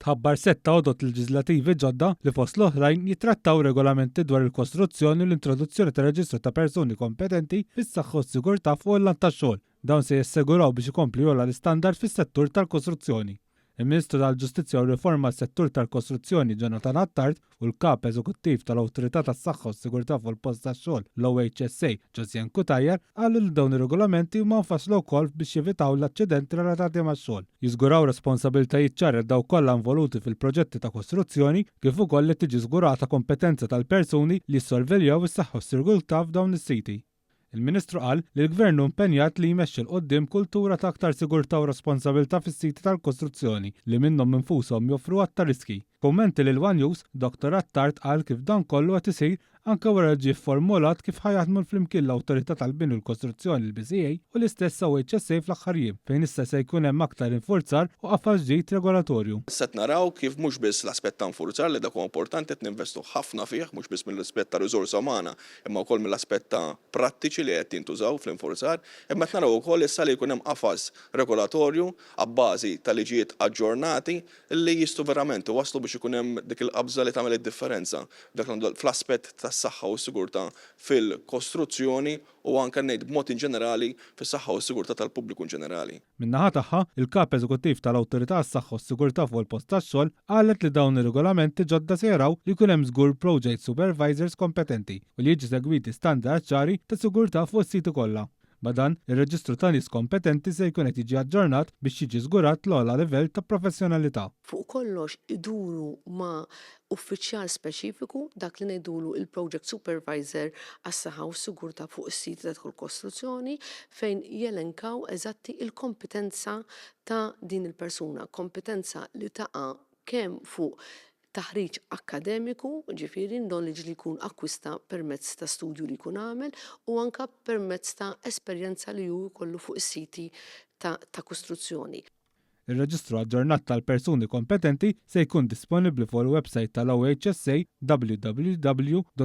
Tħabbar sett ta' għodod leġiżlativi ġodda li fost l-oħrajn jittrattaw regolamenti dwar il-kostruzzjoni u l-introduzzjoni ta' reġistru ta' persuni kompetenti fis-saħħa u s-sigurtà fuq il-lant tax-xogħol. Dawn se jasseguraw biex ikompli jogħla l-istandard fis-settur tal-kostruzzjoni. Il-Ministru tal-Ġustizzja u r-Riforma għas-Settur tal-Kostruzzjoni Jonathan Attard u l-Kap Eżekuttiv tal-Awtorità tas-Saħħa u s-Sigurtà fuq il-Post tax-Xogħol, l-OHSA, Josianne Cutajar, qalu li dawn ir-regolamenti huma mfassla wkoll biex jevitaw l-aċċidenti relatati max-xogħol, jiżguraw responsabilitajiet ċari għal dawk kollha involuti fil-proġetti ta' kostruzzjoni kif ukoll li tiġi żgurata kompetenza tal-persuni li jissorveljaw is-saħħa u s-sigurtà f'dawn is-siti. Il-Ministru qal li l-Gvern hu impenjat li jmexxi 'l quddiem kultura ta' aktar sigurtà u responsabilità fis-siti tal-kostruzzjoni li minnhom infushom joffru għadd ta' riskji. F'kummenti lil one News, Dottor Attard qal kif dan kollu qed isir anke wara li ġie fformulat kif ħa jaħdmu flimkien l-Awtorità tal-Bini u l-Kostruzzjoni l-BCA u l-istess OHSA fl-aħħar jiem fejn issa se jkun hemm aktar infurzar u qafas ġdid regolatorju. Issa qed naraw kif mhux biss l-aspett ta' infurzar li dak huwa importanti qed ninvestu ħafna fih mhux biss mill-aspett ta' riżorsa umana imma wkoll mill-aspett ta' prattiċi li qed jintużaw fl-infurzar, imma qed naraw ukoll issa li jkun hemm qafas regolatorju abbażi ta' liġijiet aġġornati li jistgħu verament iwasslu biex ikun hemm dik il-qabża li tagħmel id-differenza f'dak li għandu fl-aspett tas-saħħa u s-sigurtà fil-kostruzzjoni u anke ngħid b'mod inġenerali fis-saħħa u s-sigurtà tal-pubbliku inġenerali. Min-naħa tagħha, il-Kap Eżekuttiv tal-Awtorità għas-Saħħa u s-Sigurtà fuq il-Post tax-Xogħol qalet li dawn ir-regolamenti ġodda se jaraw li jkun hemm żgur project supervisors kompetenti u li jiġu segwiti standards ċari ta' sigurtà fuq is-siti kollha. Ma' dan, ir-reġistru ta' nies kompetenti se jkun qed jiġi aġġornat biex jiġi żgurat l-ogħla livell ta' professjonalità. Fuq kollox iduru ma' uffiċjal speċifiku, dak li ngħidulu il-project supervisor għas-saħħa u s-sigurtà fuq is-siti ta' dħul kostruzzjoni, fejn jelenkaw eżatti il-kompetenza ta' din il-persuna, kompetenza li taqa' kemm fuq taħriġ akkademiku, jiġifieri knowledge li jkun akkwista permezz ta' studju li jkun għamel u anke permezz ta' esperjenza li hu jkollu fuq is-siti ta' ta' kostruzzjoni. Ir-reġistru aġġornat tal-persuni kompetenti se jkun disponibbli fuq il-websajt tal-OHSA www.ohsa.mt.